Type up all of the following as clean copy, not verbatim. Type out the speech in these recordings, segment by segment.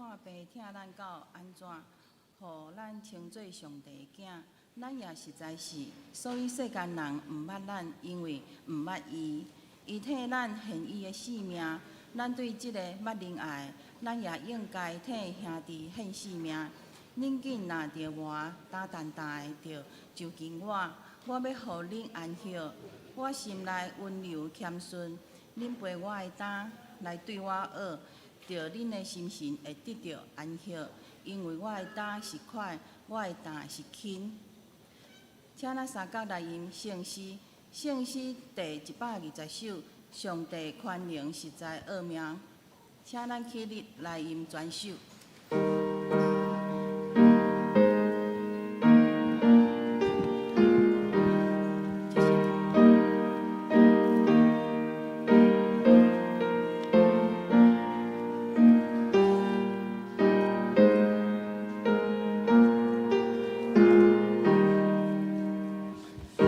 看爸疼咱到按怎，予咱稱做上帝的囝，咱也實在是，所以世間人毋捌咱，因為毋捌伊。伊替咱獻伊的性命，咱對這个捌仁愛，咱也應該替兄弟獻性命。恁緊拿著我，擔重擔的，就就近我，我欲予恁安歇。我心內溫柔謙遜，恁背我的擔來對我學，著恁的心神會得著安歇，因為我的擔是快，我的擔是輕。請咱三角來吟聖詩，聖詩第120首，上帝寬容實在奧妙。請咱起立來吟全首。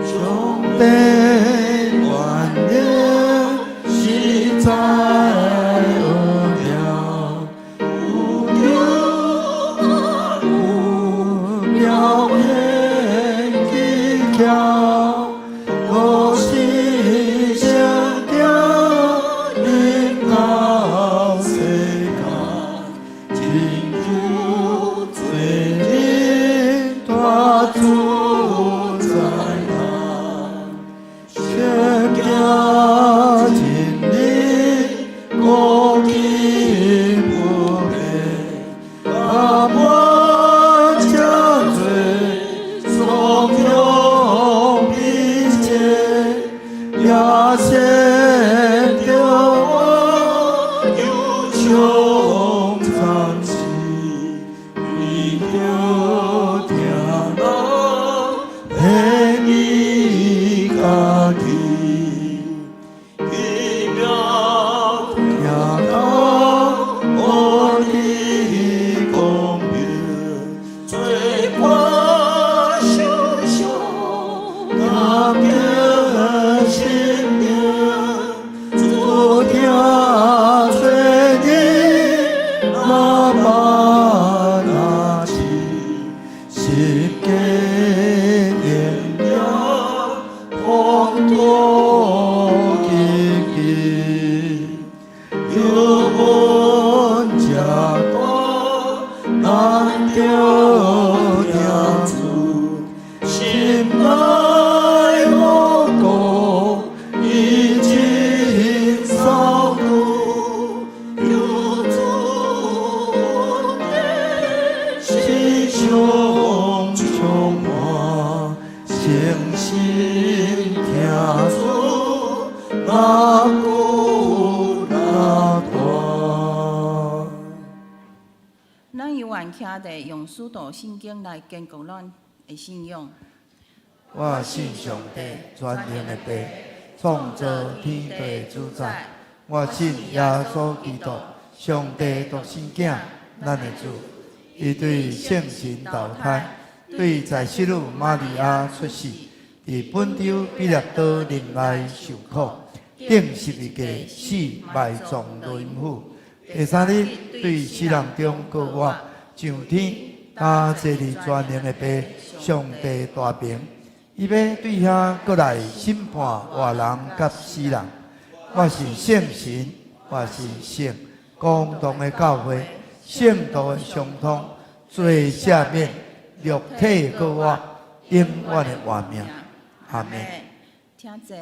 上帝權能實在奧妙，有求有表現技巧，若是聖經臨到世間，拯救罪人大主宰人，聖經真理古今不變，甘願將罪送向彼前，也先著我有窮暫時，為著疼人獻伊家己。奇妙聽到我的公平，罪過受傷，感激心靈，主疼罪人，那麼那痴，十架榮耀風度極極，有恩這大，難得聽主，心內無辜，已經掃除，有主恩典，心上充滿，誠心聽主，那久那大。咱猶願徛佇用使徒信經來堅固咱的信仰。我信上帝全能的父，創造天地的主宰。我信耶穌基督，上帝獨生囝，咱的主。伊對聖神投胎，對在聖女瑪利亞出世，佇本丟彼拉多任內受苦，釘十字架死埋葬落陰府。第三日對死人中復活，上天，擔坐佇全能的父上帝大爿。伊欲對遐閣來審判活人佮死人。我信聖神，我信聖公同的教會，聖徒的相通，罪赦免，肉體的復活，永遠的活命。阿們。請坐。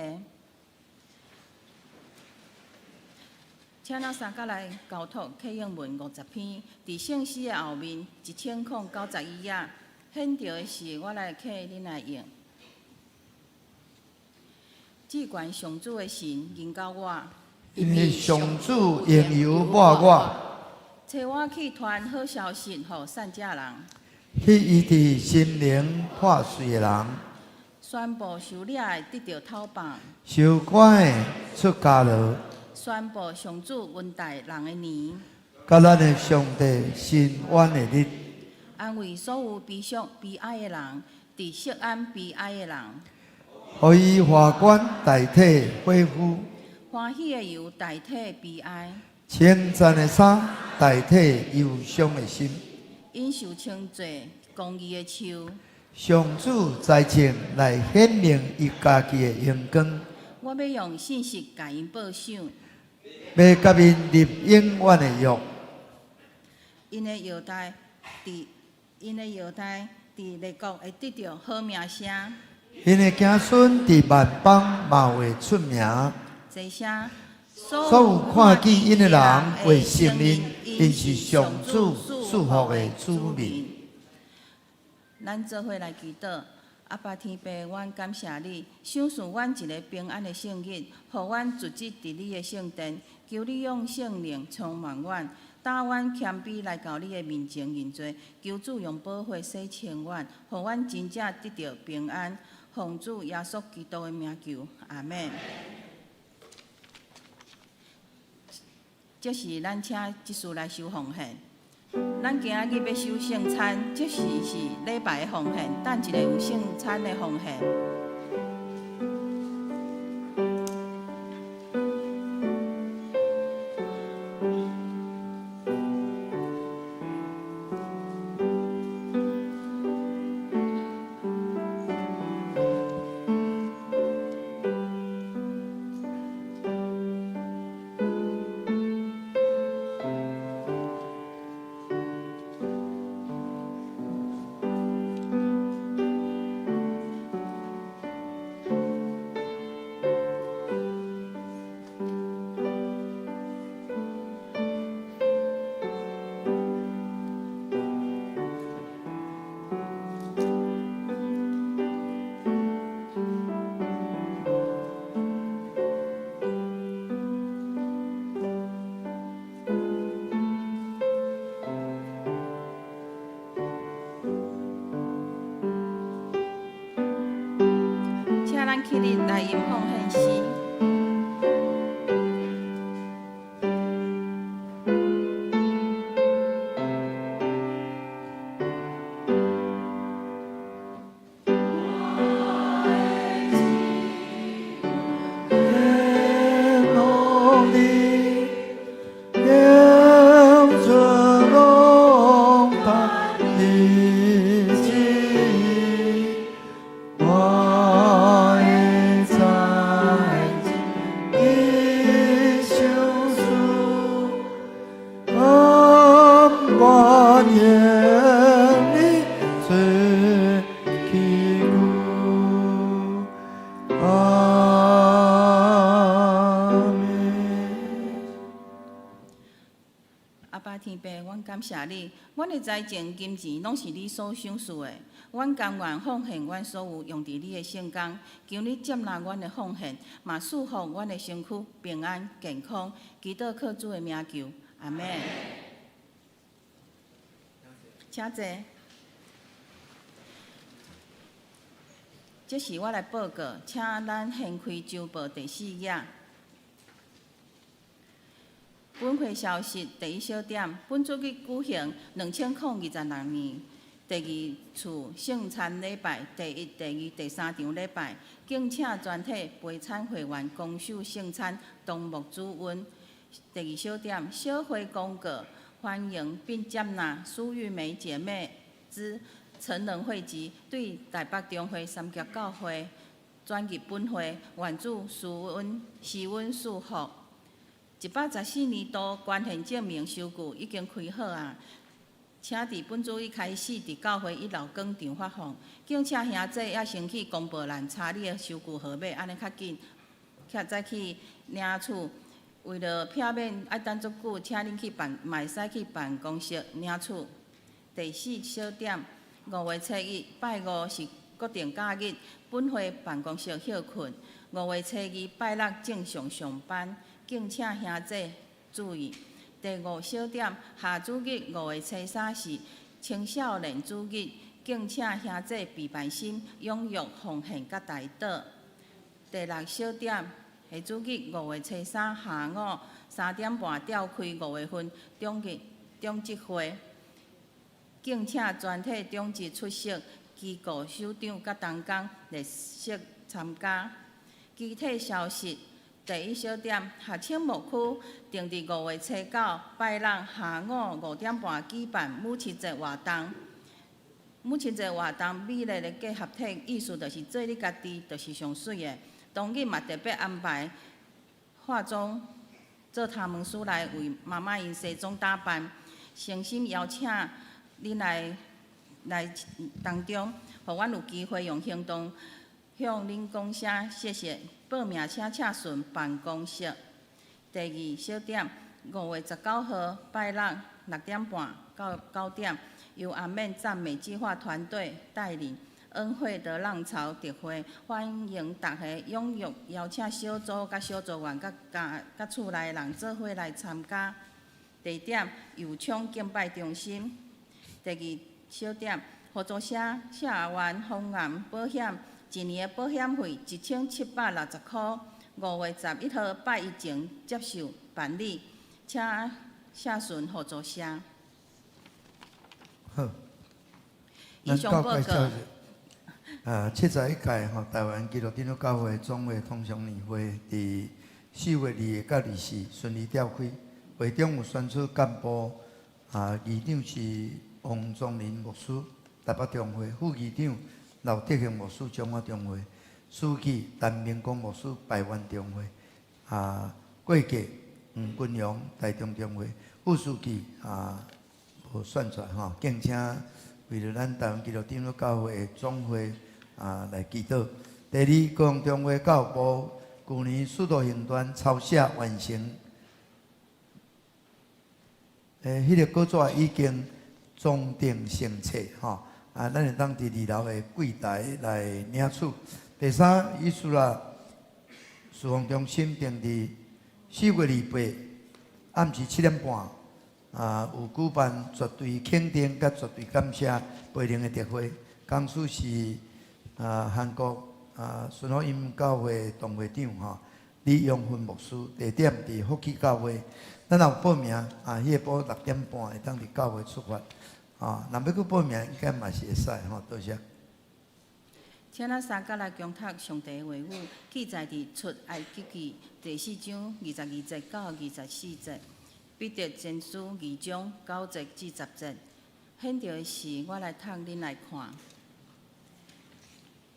請咱三角來交託啟應文50篇，佇聖詩的後面1091頁。現著的是我來替恁來用。至懸上主的神恩膏我，因為上主用油抹我，差我去傳好消息予散者人，去醫治心靈破碎的人，宣布受掠的得著討放，受關的出監牢，宣布上主恩待人的年，佮咱的上帝伸冤的日，安慰所有悲傷悲哀的人，佇錫安悲哀的人，予伊華冠代替火夫，歡喜的油代替悲哀，稱讚的衫代替憂傷的心。𪜶受稱做公義的樹。上主財政來顯明伊家己的榮光。我欲用信實共𪜶報賞。欲共𪜶立永遠的約。𪜶的後代佇列國會得著好名聲。𪜶的子孫佇萬邦嘛會出名。這聲所有看見𪜶的人會承認，𪜶是上主賜福的子民。咱做伙來祈禱，阿爸天父，阮感謝你，賞賜阮一个平安的聖日，予阮聚集佇你的聖殿，求你用聖靈充滿阮，帶阮謙卑來到你的面前認罪，求主用寶血洗清阮，予阮真正得著平安。奉主耶穌基督的名求，阿們。這是咱請執事來收奉獻。咱今仔日欲收聖餐，這時是禮拜的奉獻，等一下有聖餐的奉獻。請咱起立來吟奉獻詩。阿爸天父，阮感謝你，阮的財政金錢攏是你所賞賜的，阮甘願奉獻阮所有用佇你的聖工，求你接納阮的奉獻，嘛賜福阮的身軀平安健康。祈禱靠主的名求，阿們。請坐。這是我來報告，請咱掀開週報第四頁。本會消息第一小點，本主日舉行2026年第二次聖餐禮拜，第一、第二、第三場禮拜，敬請全體陪餐會員共守聖餐，同牧主恩。第二小點，小會公告，歡迎並接納蘇玉梅姐妹之成人會籍，對台北中會三峽教會轉入本會，願主施恩施恩賜福。114年度捐獻證明收據已經開好啊，請佇本主日開始佇教會一樓廣場發放。敬請兄姊猶先去公報欄查你的收據號碼，按呢較緊，較再去領取。為著避免愛等足久，請恁去辦，嘛會使去辦公室領取。第四小點，5月初1拜五是國定假日，本會辦公室歇睏。5月初2拜六正常上班。敬請兄姊注意。第五小點，下主日5月初3是青少年主日，敬請兄姊備辦心，踴躍奉獻佮代禱。第六小點，下主日5月初3下午3點半召開5月份長日長執會，敬請全體長執出席，機構首長佮同工列席參加。其他消息。第一小點，學青牧區定佇5月初9拜六下午5點半舉辦母親節活動。母親節活動美麗的結合體，意思就是做你家己，就是上媠的。當日嘛特別安排化妝做頭毛師來為媽媽𪜶西裝打扮，誠心邀請恁來來當中，予阮有機會用行動向恁講聲謝謝。報名請洽詢辦公室。第二小點，5月19號拜六6點半到9點，由阿免讚美計劃團隊帶領恩惠的浪潮特會，歡迎大家踴躍邀請小組佮小組員佮家佮厝內人做伙來參加。地點右昌敬拜中心。第二小點，合作社赤源豐岩保險一年的保險費1760箍，5月11號拜一前接受辦理，請洽詢合作社。好，以上報告。71屆吼台灣基督長老教會總會通常年會，佇4月2日佮24順利召開。會中有選出幹部，議長是王宗林牧師，台北中會；副議長劉德興牧師，彰化中會；書記陳明光牧師，排灣中會；過繼黃君陽，台中中會；副書記無選出來吼，敬請為著咱台灣基督長老教會的總會來祈禱。第二，高雄中會教育部舊年使徒行傳抄寫完成，彼个稿紙已經裝訂成冊吼，咱會當佇二樓的櫃檯來領取。第三，以斯拉事奉中心定佇4月28暗時7點半，有舉辦絕對肯定佮絕對感謝培靈的特會，講師是韓國順福音教會董會長吼李永芬牧師，地點佇福起教會。咱若有報名，彼个晡6點半會當佇教會出發。若欲閣報名，應該嘛是會使吼，多謝。請咱三甲來共讀上帝的話語，記載佇出埃及記第四章22節到24節，彼得前書2章9節至10節。現著的是我來讀，恁來看。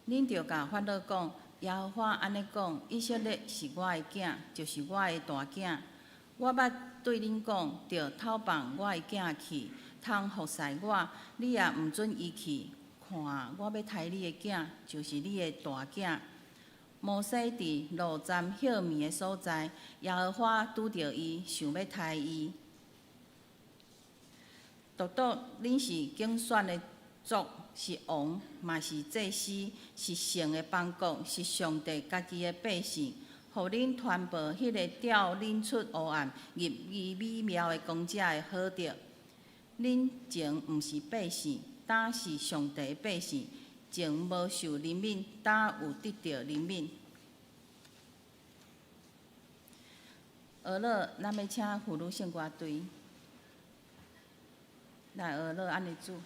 恁著共法老講，耶和華按呢講：以色列是我的囝，就是我的大囝。我捌對恁講，著偷放我的囝去，通服侍我，你也毋准伊去。看，我欲刣你的囝，就是你的大囝。摩西佇路站歇暝的所在，耶和華拄著伊，想欲刣伊。獨獨恁是揀選的族，是王，嘛是祭司，是聖的邦國，是上帝家己的百姓，予恁傳報彼个帶恁出黑暗，入伊美妙的光者的好德。恁前毋是百姓，今是上帝的百姓；前無受憐憫，今有得著憐憫。學樂，咱欲請婦女聖歌隊來學樂按呢主。我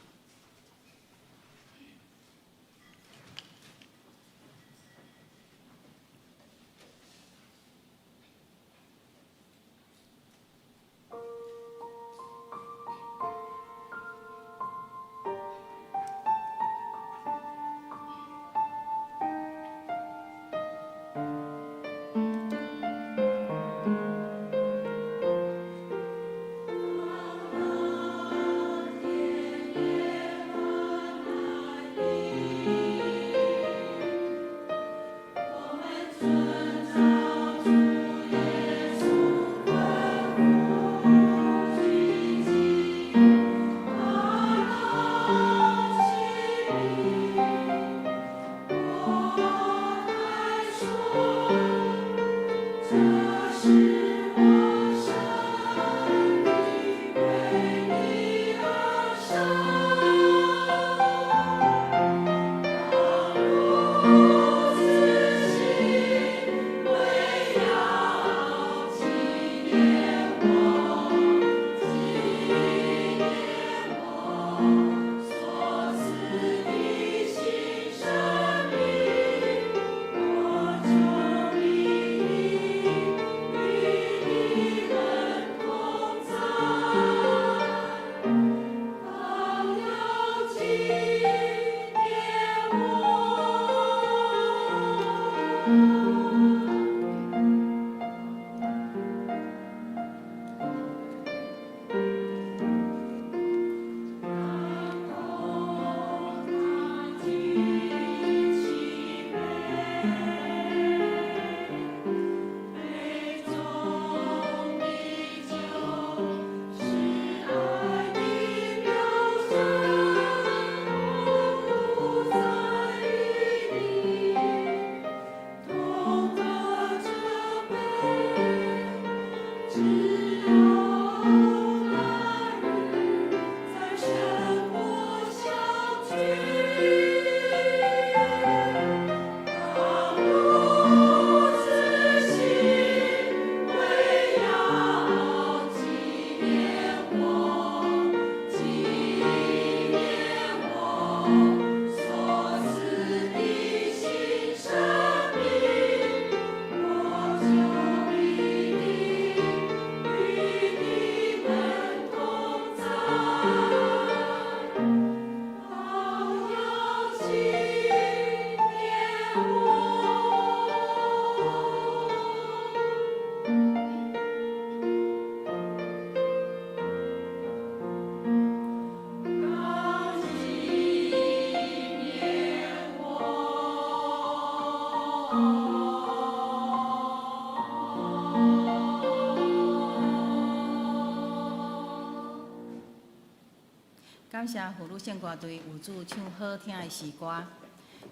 感謝婦女聖歌隊有主唱好聽的詩歌。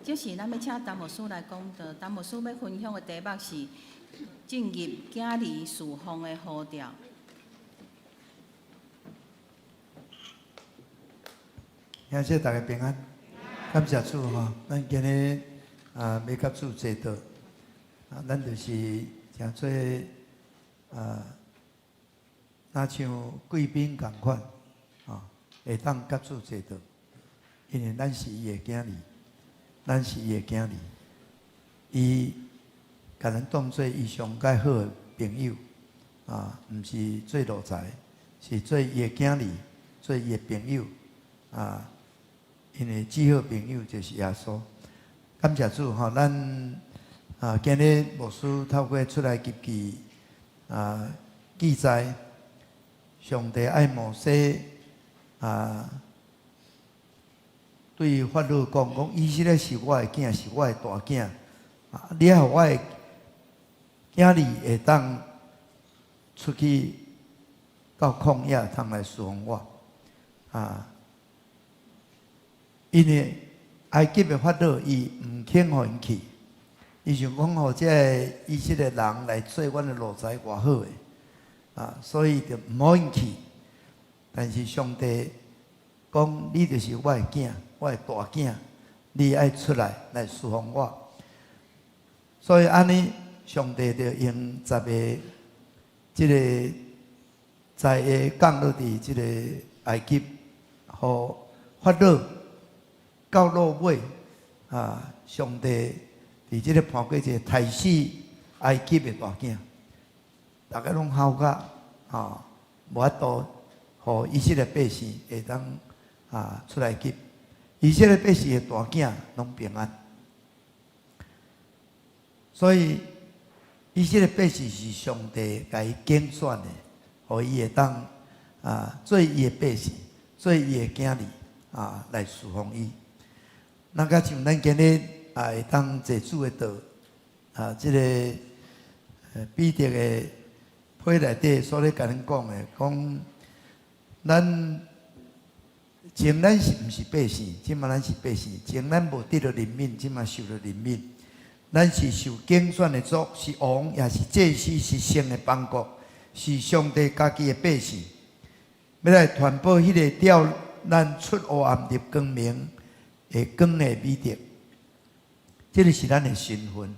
這時，咱欲請陳牧師來講道。陳牧師欲分享的題目是進入囝兒事奉的呼召。兄弟大家平安，感謝主吼，咱今日啊欲佮主齊禱，啊，咱就是誠做啊，若像貴賓仝款，啊，會當佮主齊禱，因為咱是伊的囝兒，咱是伊的囝兒，伊共咱當做伊上蓋好的朋友，啊，毋是做奴才，是做伊的囝兒，做伊的朋友，啊。因為至好朋友就是耶穌。感謝主吼，咱啊今日牧師透過出埃及記啊記載，上帝愛摩西啊對法老講講，以色列是我的囝，是我的大囝。啊，你愛予我的囝兒會當出去到曠野通來侍奉我啊。因為埃及的法老伊毋肯予𪜶去，伊想講予這个以色列人來做阮的奴才偌好的，啊，所以就毋予𪜶去。但是上帝講，你就是我的囝，我的大囝，你愛出來來侍奉我。所以按呢，上帝就用十个這個災禍降落佇這個埃及，予法老。到落尾，啊！上帝佇這個判決者刣死埃及的大囝，逐家攏吼甲，啊，無法度，予以色列百姓會當啊出埃及，以色列百姓的大囝攏平安。所以以色列百姓是上帝共伊揀選的，予伊會當啊做伊的百姓，做伊的囝兒啊來侍奉伊。那佮像咱今日啊，會當坐主的道啊，這个彼得的批內底所咧共咱講的，講咱前咱是毋是百姓，這馬咱是百姓；前咱無得著憐憫，這馬受著憐憫。咱是受揀選的族，是王，也是祭司，是聖的邦國，是上帝家己的百姓，欲來傳播彼个召咱出黑暗入光明的光的美德，這个是咱的身份。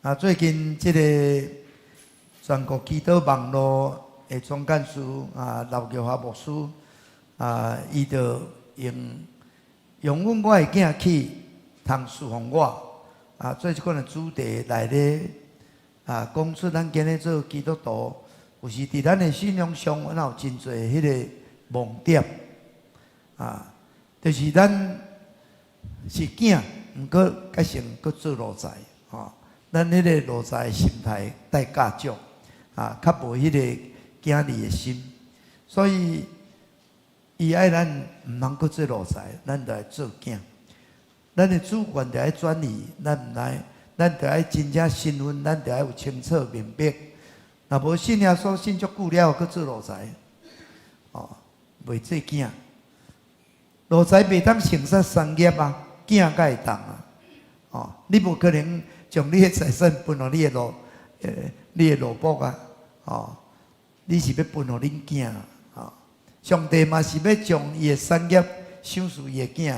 啊，最近這个全國祈禱網路的總幹事啊，劉玉華牧師啊，伊就用用阮我的囝去通侍奉我啊，做這款的主題來咧啊，講出咱今日做基督徒，有時佇咱的信仰上，阮有真濟彼个盲點啊，就是咱是囝，毋過改成閣做奴才，吼。咱彼个奴才的心態帶較少，啊，較無彼個囝兒的心，所以伊愛咱毋通閣做奴才，咱就愛做囝。咱的主權就愛轉移，咱毋來，咱就愛真正身份，咱就愛有清楚明白。若無信耶穌信足久了，閣做奴才，哦，袂做囝。奴才袂當承受產業啊，囝才會當啊。哦，你無可能將你的財產分予你的奴，你的奴僕啊。哦，你是欲分予恁囝。哦，上帝嘛是欲將伊的產業賞賜伊的囝。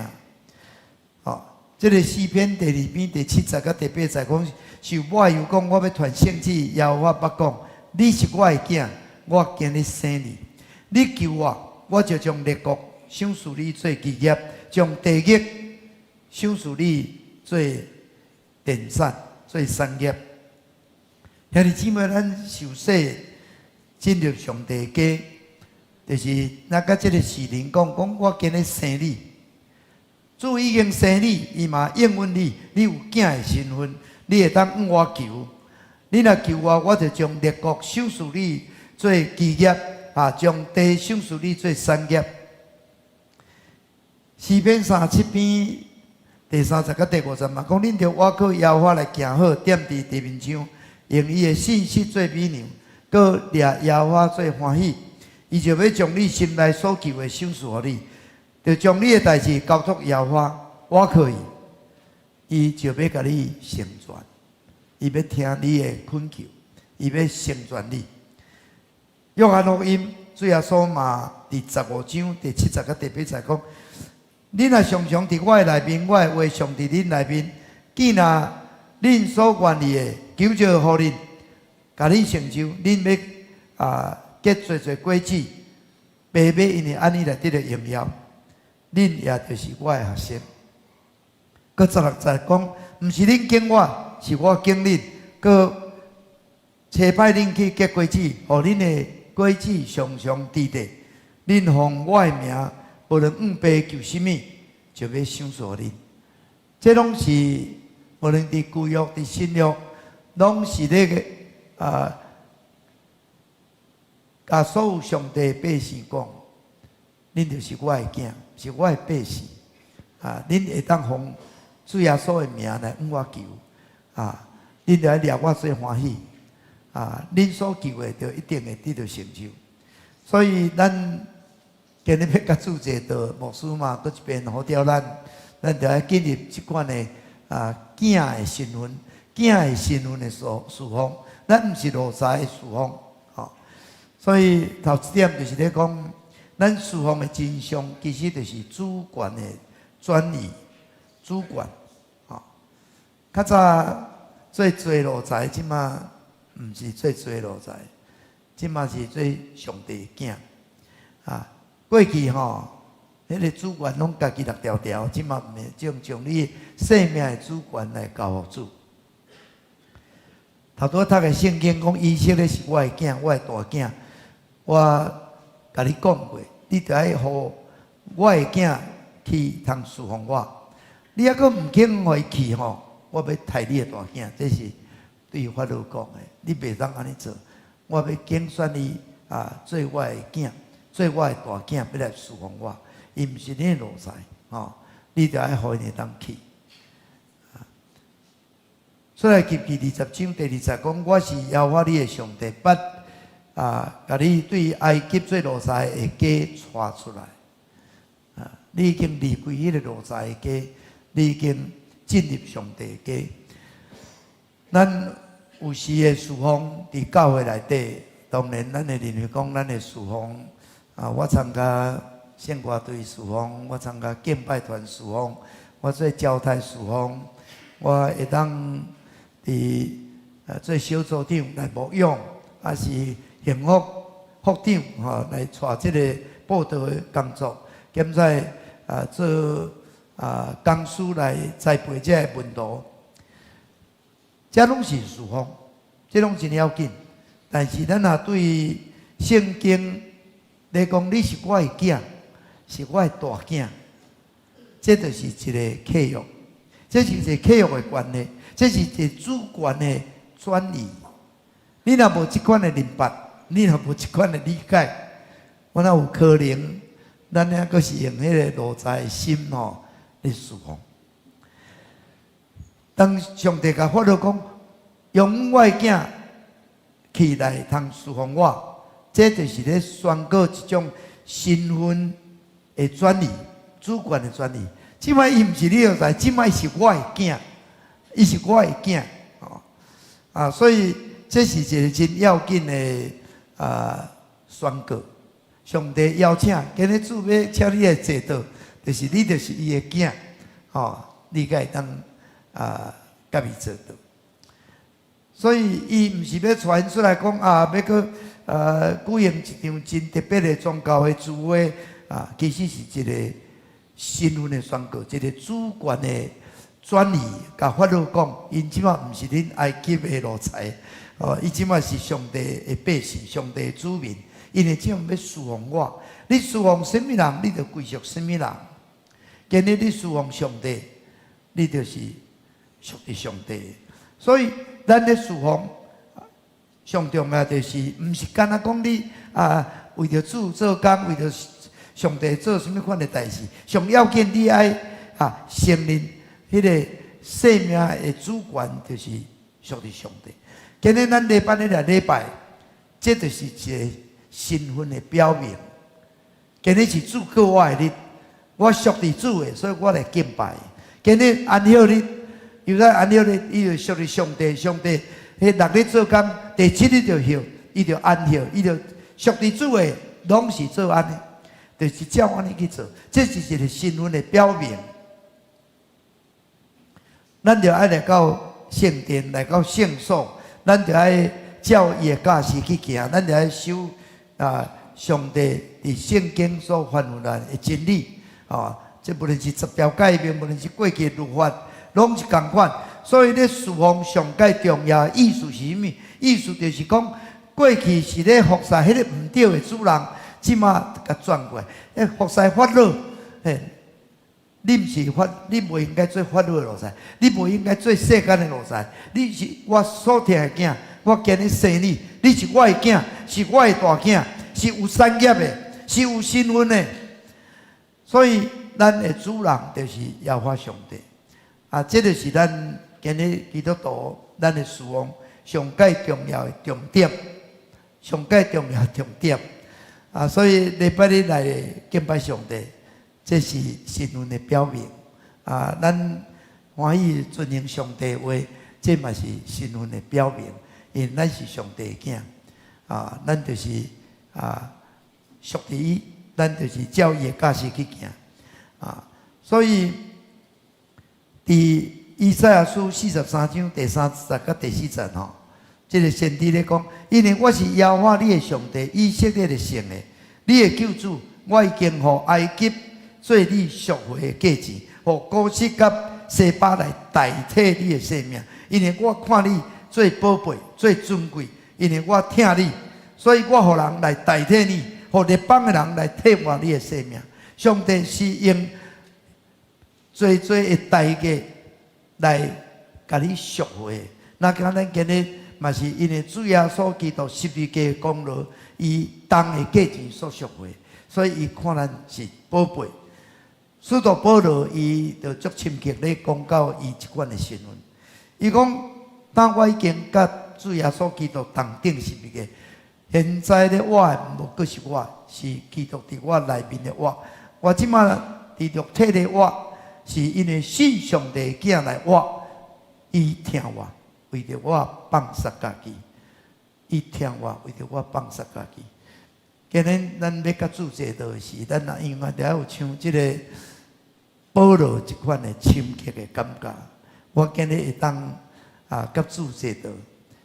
哦，這个詩篇第二篇第七節佮第八節講，受抹油講，我欲傳聖旨，耶和華捌講，你是我的囝，我今日生你。你求我，我就將列國賞賜你做基業，將地獄賞賜你做田產、做產業。兄弟姊妹，咱受洗進入上帝家，就是咱佮這个聖靈講，講我今日生你，主已經生你，伊嘛應允你，你有囝的身份，你會當向我求。你若求我，我就將列國賞賜你做基業，啊，將地賞賜你做產業。詩篇37篇第三節佮第五節嘛，講恁著倚靠耶和華來行好，踮佇地面上，用伊的信實做美糧，閣掠耶和華做歡喜，伊就欲將你心內所求的賞賜予你。就將你的代誌交託耶和華，倚靠伊，伊就欲共你成全，伊欲聽你的懇求，伊欲成全你。約翰福音主耶穌嘛，佇15章第7節佮第8節講：恁若常常佇我的內面，我的話常佇恁內面，見若恁所願意的，求就會予恁，共恁成就，恁欲結濟濟果子，爸欲因為按呢來得著榮耀，恁也就是我的學生。閣16節講，毋是恁揀我，是我揀恁，閣差派恁去結果子，予恁的果子常常佇咧。恁奉我的名，無論向爸求啥物，就欲賞賜恁。這攏是無論佇舊約、佇新約，攏是咧個共所有上帝百姓講，恁就是我的囝，是我的百姓。恁會當奉主耶穌的名來向我求，恁就愛掠我做歡喜，恁所求的就一定會得著成就。所以咱今日欲共主坐道，牧師嘛，閣一遍呼召咱，咱就愛建立這款的囝的身份，囝的身份的侍奉，咱毋是奴才的侍奉，吼。所以頭一點就是咧講，咱侍奉的真相，其實就是主權的轉移，主權，吼。較早做做奴才，這馬毋是做做奴才，這馬是做上帝的囝。過去吼，彼個主權攏家己搦牢牢，這馬毋是將你生命的主權來交予主。頭拄仔讀的聖經講，以色列是我的囝，我的大囝。我共你講過，你著愛予我的囝去通侍奉我。你抑閣毋肯予伊去吼，我欲刣你的大囝。這是對法老講的，你袂當按呢做。我欲揀選伊做我的囝，做我的大囝，欲來侍奉我。伊毋是你的奴才，吼，你著愛予𪜶會當去。出埃及記20章第2節講，我是耶和華你的上帝，捌共你對埃及做奴才的家帶出來。你已經離開彼個奴才的家，你已經進入上帝的家。咱有時的侍奉佇教會內底，當然咱會認為講咱的侍奉我參加聖歌隊侍奉，我參加敬拜團侍奉，我做招待侍奉，我會當佇做小組長來牧養，抑是幸福副長吼來帶這个報道的工作，兼在做講師來栽培這个門徒，這攏是侍奉，這攏真要緊。但是咱若對聖經來講，你是我的囝，是我的大囝，這就是一个契約，這是一个契約的關係，這是一个主權的轉移。你若無這款的明白，你若無這款的理解，我哪有可能？咱猶閣是用彼个奴才的心吼咧侍奉。當上帝共法老講，容我的囝去來通侍奉我，這就是咧宣告一種身份的轉移，主權的轉移。這擺伊毋是你奴才，這擺是我的囝，伊是我的囝，吼所以這是一个真要緊的宣告。上帝邀請，今日主欲請你來坐道，就是你就是伊的囝，吼，你才會當共伊坐道。所以伊毋是欲傳出來講欲閣舉行一場真特別的宗教的聚會其實是一个身份的宣告，一个主權的轉移。共法老講，𪜶這擺毋是恁埃及的奴才，哦，伊這擺是上帝的百姓，上帝的子民。𪜶會這樣欲侍奉我，你侍奉啥物人，你就歸屬啥物人。今日你侍奉上帝，你就是屬於上帝。所以咱咧侍奉上重要就是，毋是干焦講你為著主做工，為著上帝做啥物款的代誌。上要緊你愛承認彼个生命的主權就是屬於上帝。今日咱禮拜日來禮拜，這就是一个身份的表明。今日是主膏我的日，我屬佇主的，所以我來敬拜。今日安息日，猶太安息日，伊就屬佇上帝，上帝彼六日做工，第七日就歇，伊就安歇，伊就屬佇主的，攏是做按呢，就是照按呢去做。這是一个身份的表明。咱就愛來到聖殿，來到聖所，咱就愛照伊的教示去行，咱就愛守啊上帝佇聖經所吩咐咱的真理啊。這無論是十條誡命，無論是過去的律法，攏是仝款。所以咧，侍奉上蓋重要的意思是啥物？意思就是講，過去是咧服侍彼個毋對的主人，這馬共轉過來，欸，服侍法老，嘿，你毋是法，你無應該做法老的奴才，你無應該做世間的奴才，你是我所疼的囝，我今日生你，你是我的囝，是我的大囝，是有產業的，是有身份的。所以，咱的主人就是耶和華上帝。啊，這個是咱今日基督徒咱的侍奉上蓋重要的重點，上蓋重要的重點。啊，所以禮拜日來敬拜上帝，這是身份的表明。啊，咱歡喜遵行上帝話，這嘛是身份的表明。因為咱是上帝的囝，啊，咱就是啊屬佇伊，咱就是照伊的教示去行。啊，所以佇以賽亞書43章第三節佮第四節吼，這个先知咧講，因為我是耶和華你的上帝，以色列的聖的，你的救主，我已經予埃及做你贖回的價錢，予古實佮西巴來代替你的性命。因為我看你做寶貝、做尊貴，因為我疼你，所以我予人來代替你，予列邦的人來替換你的性命。上帝是用濟濟的代價來共你贖回。那敢咱今日嘛是因為主耶穌基督十字架功勞，伊重的價錢所贖回，所以伊看咱是寶貝。使徒保羅伊就足深刻咧講到伊這款的身份。伊講，當我已經佮主耶穌基督同釘十字架，現在咧活的無閣是我，是基督佇我內面的活。我這馬佇肉體咧活，是因為信上帝的囝來活，伊疼我，為著我放殺家己。伊疼我，為著我放殺家己。今日咱欲佮主齊道時，咱若永遠著愛有像這个保羅這款的深刻的感覺。我今日會當啊，佮主齊道，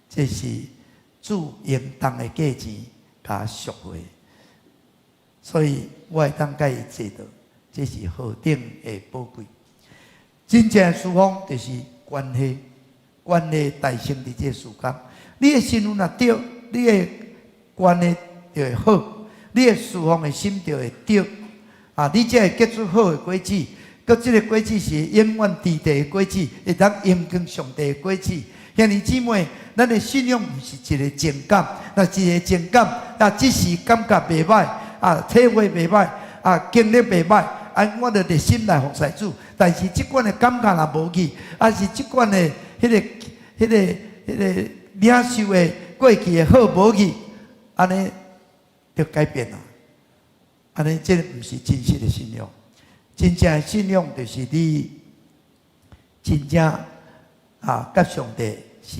這是主用重的價錢共贖回，所以我會當佮伊齊道，這是何等的寶貴。真正的侍奉就是關係，關係大勝佇這个世間。你的身份若對，你的關係就會好，你的侍奉的心就會對，啊，你才會結出好的果子。閣這个果子是永遠佇地的果子，會當榮光上帝的果子。兄弟姊妹，咱的信仰毋是一个情感，若一个情感，啊，只是感覺袂䆀，啊，體會袂䆀，啊，經歷袂䆀，啊，我就熱心來服侍主。但是這款的感覺若無去，啊是這款的彼个、彼个、彼个領受的過去的好無去，按呢就改變啦。按呢，這个毋是真實的信仰。真正的信仰就是你真正啊，佮上帝是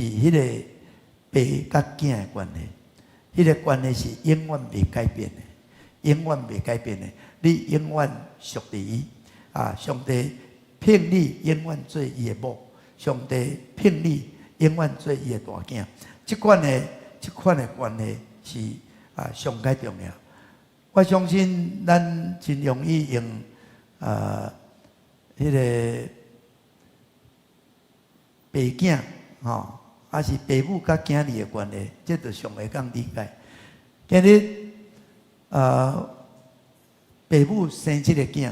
彼个爸佮囝的關係，彼个關係是永遠袂改變的，永遠袂改變的。你永遠屬佇伊啊，上帝聘你永遠做伊的某，上帝聘你永遠做伊的大囝。這款的關係是啊上蓋重要。我相信咱真容易用彼个爸囝吼，抑是爸母佮囝兒的關係，這就上會當理解。今日爸母生這个囝，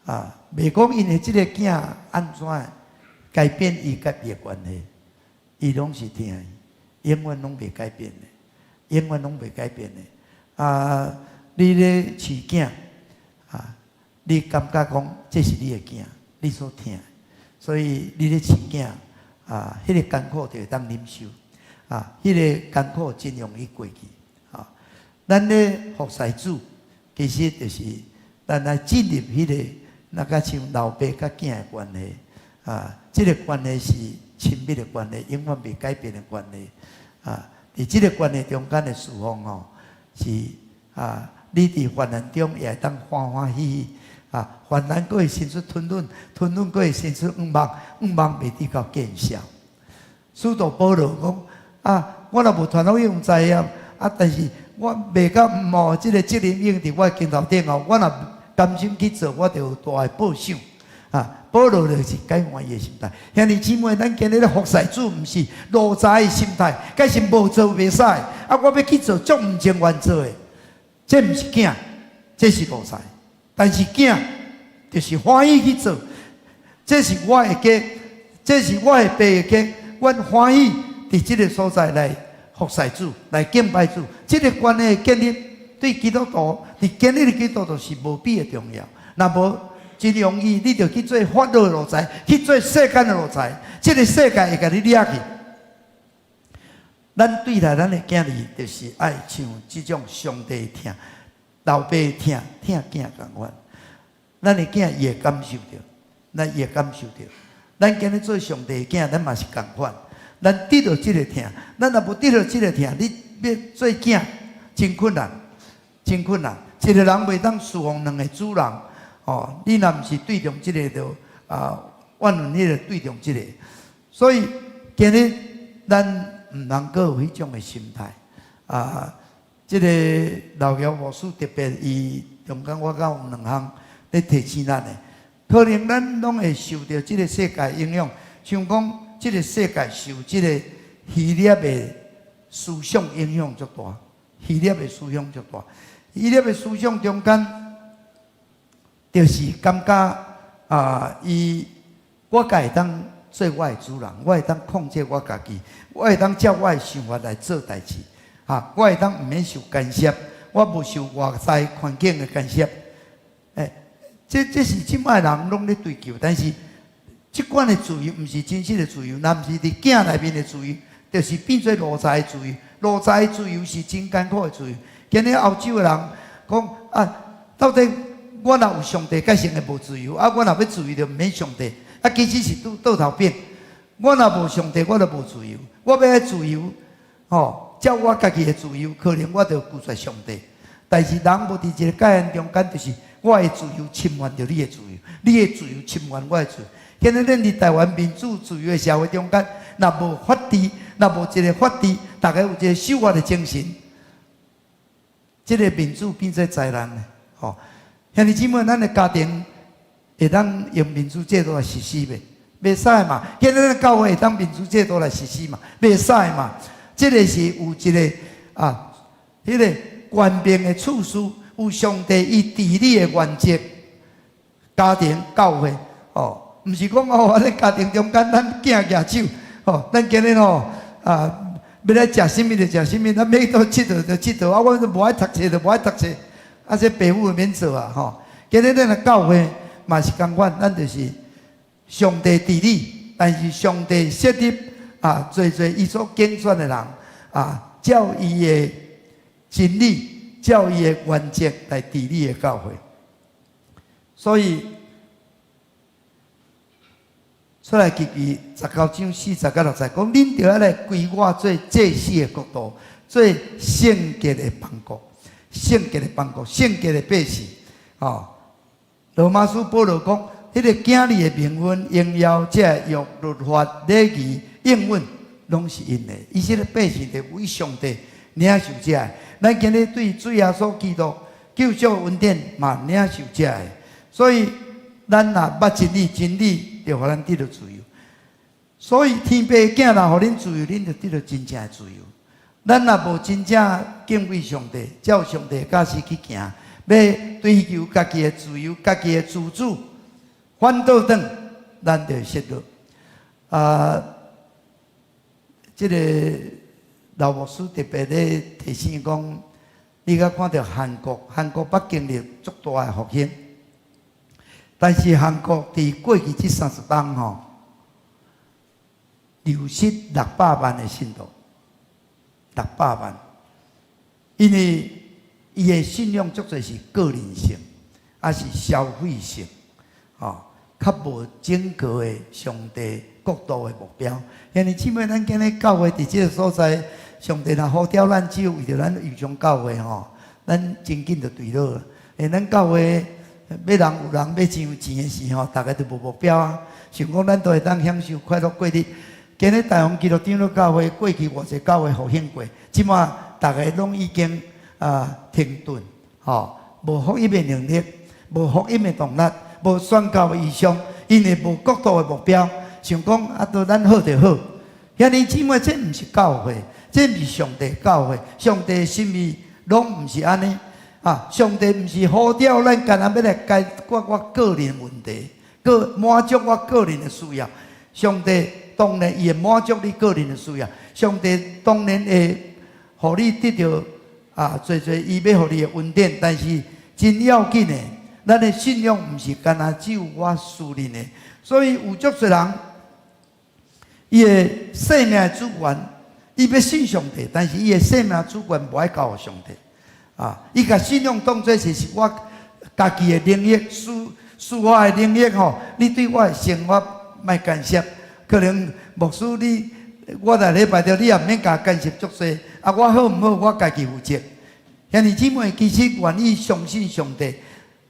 啊，袂講因為這个囝按怎改變伊佮伊的關係，伊攏是疼伊，永遠攏袂改變的，永遠攏袂改變的。啊，你咧飼囝，啊，你感覺講這是你的囝，你所疼，所以你咧飼囝，啊，彼个艱苦就會當忍受，啊，彼个艱苦真容易過去，啊，咱咧服侍主，其實就是咱咱來進入彼個若較像老爸佮囝的關係啊，這个關係是親密的關係，永遠袂改變的關係啊。佇這个關係中間的侍奉吼，是啊，你佇患難中也會當歡歡喜喜啊，患難閣會生出吞忍，吞忍閣會生出向望，向望袂致到見笑。使徒保羅講啊，我若無傳福音，毋知啊，啊，但是我袂到毋哦，這个責任已經佇我的肩頭頂哦，我若甘心去做，我就有大的報賞。啊，保羅就是改換伊的心態。兄弟姊妹，咱今日咧服侍主，毋是奴才的心態，該是無做袂使。啊，我欲去做，足毋情願做的，這毋是囝，這是奴才。但是囝就是歡喜去做，這是我的家，這是我的爸的家，阮歡喜佇這个所在來服侍主，來敬拜主。這个關係的建立，對基督徒，佇今日的基督徒是無比的重要。若無真容易，你就去做法老的奴才，去做世間的奴才，這个世界會共你掠去。咱對待咱的囝兒，就是愛像這種上帝的疼，老爸的疼，疼囝仝款。咱的囝伊會感受著，咱伊會感受著。咱今日做上帝的囝，咱嘛是仝款。咱得著這个疼，咱若無得著這个疼，你欲做囝真困難，真困難。一个人袂當侍奉兩个主人，哦，你若毋是對中這个，就啊，怨恨彼个對中這个。所以今日咱毋通閣有彼種的心態啊。這个老喬牧師特別，伊中間我閣有兩項咧提醒咱的，可能咱攏會受著這个世界影響，像講這个世界受這个希臘的思想影響足大，希臘的思想足大，希臘的思想中間，就是感覺啊，伊我家會當做我的主人，我會當控制我家己，我會當照我的想法來做代誌，哈，我會當毋免受干涉，我無受外在環境的干涉。欸，這是這擺人攏咧追求，但是這款的自由毋是真實的自由，若毋是佇囝內面的自由，就是變做奴才的自由。奴才的自由是真艱苦的自由。今日歐洲的人講啊，到底我若有上帝，改成會無自由；啊，我若欲自由，就毋免上帝。啊，其實是拄倒頭變。我若無上帝，我就無自由。我欲愛自由，吼，照我家己的自由，可能我就拒絕上帝。但是人無佇一個界限中間，就是我的自由侵犯著你的自由，你的自由侵犯我的自由。今日咱佇台灣民主自由的社會中間，若無法治，若無一个法治，逐家有一个守法的精神，這个民主變做災難的。吼，兄弟姊妹，咱的家庭會當用民主制度來實施袂？袂使嘛。今日咱教會會當民主制度來實施嘛？袂使嘛。這个是有一个啊，彼个權柄的次序，有上帝伊治理的原則，家庭教會哦，毋是講哦，咱家庭中間咱囝舉手，吼，咱今日吼啊，欲來食啥物就食啥物，咱欲去佗𨑨迌就𨑨迌，啊，我都無愛讀冊就無愛讀冊，啊，這爸母免做啊，吼。今日咱的教會嘛是仝款，咱就是上帝治理，但是上帝設立啊，濟濟伊所揀選的人啊，照伊的真理，照伊的原則來治理的教會。所以出埃及記19章40到60節，講恁著愛來歸我做祭司的國度，做聖潔的邦國，聖潔的邦國，聖潔的百姓。哦，羅馬書保羅講，彼个囝兒的名分、榮耀、這約、律法、禮儀、應允，攏是𪜶的。以色列百姓就為上帝領受這个。咱今日對主耶穌基督救贖恩典嘛領受這个。所以咱若捌真理，真理就予咱得著自由。所以天父囝若予恁自由，恁就得著真正的自由。咱若無真正敬畏上帝，照上帝的教示去行，欲追求家己的自由、家己的自主，反倒轉，咱就會失落。啊，這个老牧師特別咧提醒講，你敢看著韓國，韓國捌經歷足大的復興，但是韓國佇過去這30冬吼，流失600萬的信徒，六百萬，因為伊的信仰足濟是個人性，抑是消費性，吼，較無整個的上帝國度的目標。兄弟姊妹，咱今日教會佇這个所在，上帝若呼召咱，只有為著咱預上教會吼，咱真緊就對落。欸，咱教會欲人有人，欲錢有錢的時吼，逐个都無目標啊。想講咱都會當享受快樂過日。今日大雄基督長老教會過去偌濟教會復興過，這馬逐个攏已經啊停頓，吼，無福音的能力，無福音的動力，無宣教的異象，因為無國度的目標，想講啊，都咱好就好。兄弟姊妹，這毋是教會，這毋是上帝教會，上帝的心意攏毋是按呢啊！上帝毋是呼召咱，干焦欲來解決我個人問題，閣滿足我個人的需要。上帝當然伊會滿足你個人的需要，上帝當然會予你得著啊，濟濟伊欲予你的恩典。但是真要緊的，咱的信仰毋是干焦只有我私人的，所以有足濟人，伊的生命的主權，伊欲信上帝，但是伊的生命主權無愛交予上帝。啊，伊共信仰當做是我家己的能力、私化的能力吼。你對我的生活莫干涉，可能牧師你我來禮拜著，你也毋免共干涉足濟。啊，我好毋好，我家己負責。兄弟姊妹其實願意相信上帝，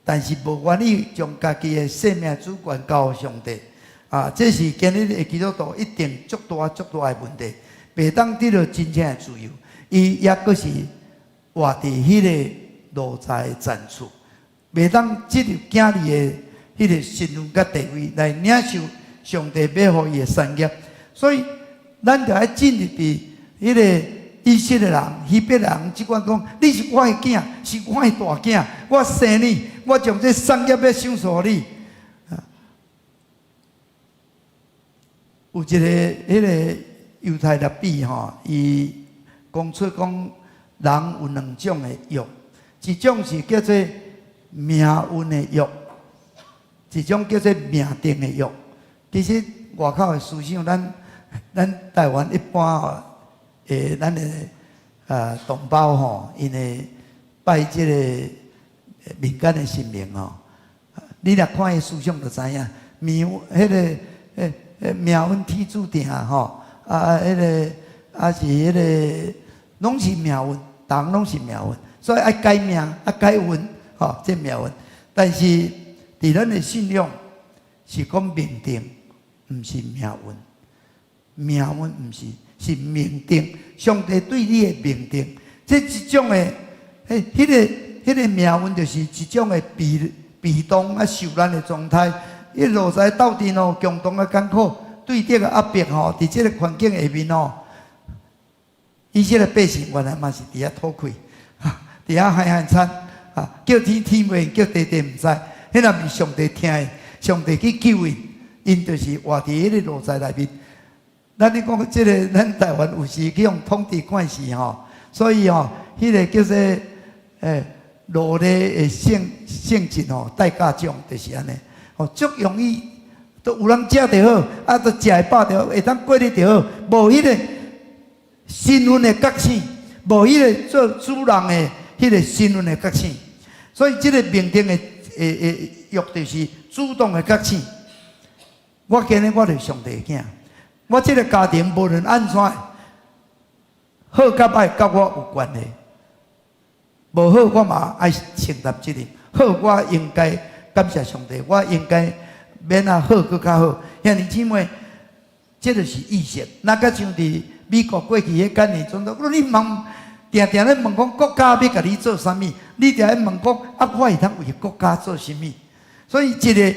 但是無願意將家己的生命主權交予上帝。啊，這是今日的基督徒一定足大足大的問題，袂當得著真正的自由。伊猶閣是活佇彼个奴才的層次，袂當進入囝兒的彼个身份佮地位來領受上帝欲予伊的產業。所以，咱著愛進入佇彼个以色列人、希伯來人，這款講，你是我的囝，是我的大囝，我生你，我將這產業欲賞賜予你。有一个彼个猶太拉比吼，伊講出講人有兩種的約，一種是叫做命運的約，一種叫做命定的約。其實外口的思想，咱台灣一般吼，咱的同胞吼，𪜶會拜這个民間的神明吼，你若看伊思想就知影，命彼个命運天注定吼，啊，彼个啊是彼个攏是命運，逐項攏是命運，所以愛改命，愛改運，吼，這命運。但是佇咱的信仰是講命定，毋是命運。命運毋是，是命定。上帝對你的命定，這一種的，彼个命運就是一種的被動啊受難的狀態。伊奴才鬥陣哦，共同的艱苦，對敵的壓迫吼，佇這个環境下面哦，以色列百姓原來嘛是佇遐討氣，佇遐害害慘啊！叫天天袂應，叫地地毋知，彼若毋是上帝疼的，上帝去救𪜶，𪜶就是活佇彼个奴才內面。咱咧講這个，咱台灣有時去予統治慣勢吼，所以吼，彼个叫做奴隸的性質吼，代價重就是按呢，吼，足容易都有人食就好，啊，都食會飽就好，會當過日就好，無彼个身份的覺醒，無彼个做主人的彼个身份的覺醒，所以這个命定的約就是主動的覺醒。我今日我就是上帝的囝，我這个家庭無論按怎好佮歹，佮我有關係。無好我嘛愛承擔責任，好我應該感謝上帝，我應該免啊好閣較好。兄弟姊妹，這就是意識。若閣像佇美國過去彼甘迺總統，你問定定咧問講國家欲共你做啥物，你定咧問講啊，我會當為國家做啥物？所以這个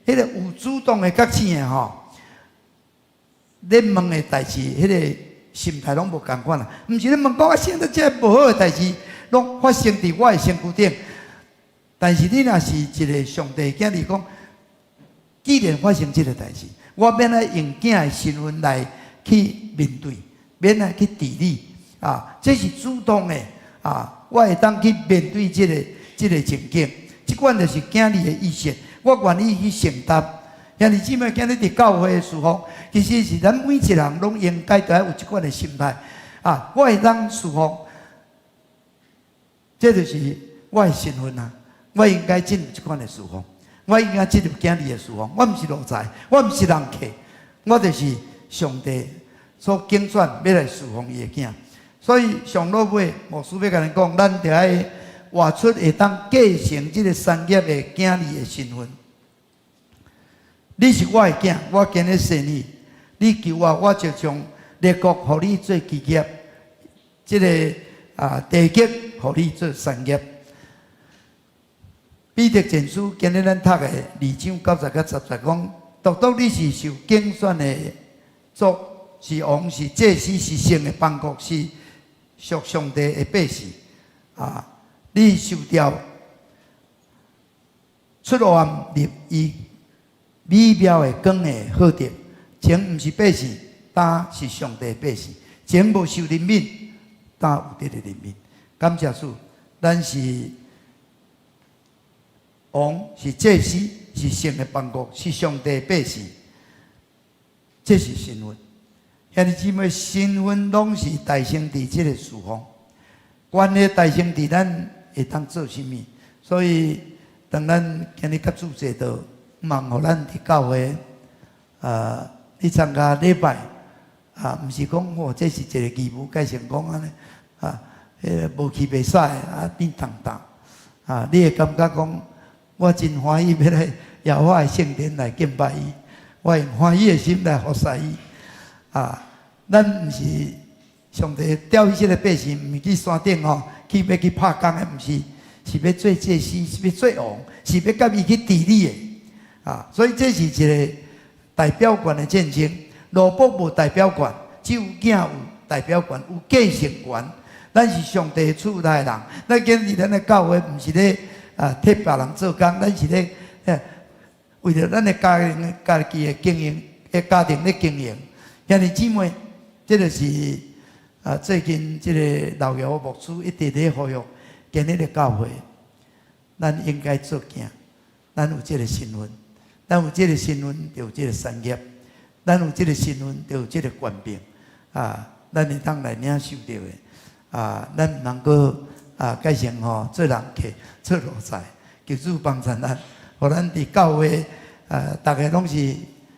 彼个有主動的覺醒的吼，咧問的代誌，彼个心態攏無仝款啦。毋是咧問講啊，現在這無好的代誌，攏發生佇我的身軀頂。但是你若是一个上帝囝，你講，既然發生這个代誌，我欲來用囝的身份來去面對，欲來去治理啊，這是主動的啊，我會當去面對這个情景。這款就是囝兒的意識，我願意去承擔。兄弟姊妹，今日佇教會的侍奉，其實是咱每一個人攏應該都愛有這款的心態啊！我會當侍奉，這就是我的身份啊！我應該進入這款的侍奉，我應該進入囝兒的侍奉。我毋是奴才，我毋是人客，我就是上帝所揀選欲來侍奉伊的囝。所以上落尾，牧師欲共恁講，咱著愛活出會當繼承這個產業的囝兒的身份。你是我的囝，我今日生你，你求我，我就將列國予你做基業，這個地極予你做產業。彼得前書今日咱讀的二章九節佮十節講，獨獨你是受揀選的族，是王，是祭司，是聖的邦國，是屬上帝的百姓。你受召出黑暗入伊美妙的光的號召，前毋是百姓，今是上帝的百姓；前無受憐憫，今有得著憐憫。感謝主，咱是王，是祭司，是聖的邦國，是上帝的百姓。這是身份。兄弟姊妹，身份攏是誕生佇這個侍奉，關係誕生佇咱會當做啥物。所以，當咱今日佮主坐道，望予咱佇教會，你參加禮拜，毋是講哦，這是一個義務，改成講按呢，彼個無去袂使，變重擔，你會感覺講，我真歡喜欲來耶和華的聖殿來敬拜伊，我用歡喜的心來服侍伊，咱毋是上帝調去這個百姓，毋是去山頂吼，去欲去拍工的，毋是，是欲做祭司，是欲做王，是欲佮伊去治理的。所以這是一個代表權的戰爭。奴僕無代表權，只有囝有代表權，有繼承權。咱是上帝賜來的人，咱今日咱的教會毋是咧替別人做工，咱是咧為著咱的家庭、家己的經營、的家庭咧經營。兄弟姊妹，這個是最近這個老姚牧師一直咧呼籲，今日的教會，咱應該做囝，咱有這個身份。咱有這個身份，就有這個產業；咱有這個身份，就有這個權柄。咱會當來領受著的。咱毋通閣改成吼做人客、做奴才，求主幫助咱，予咱佇教會逐个攏是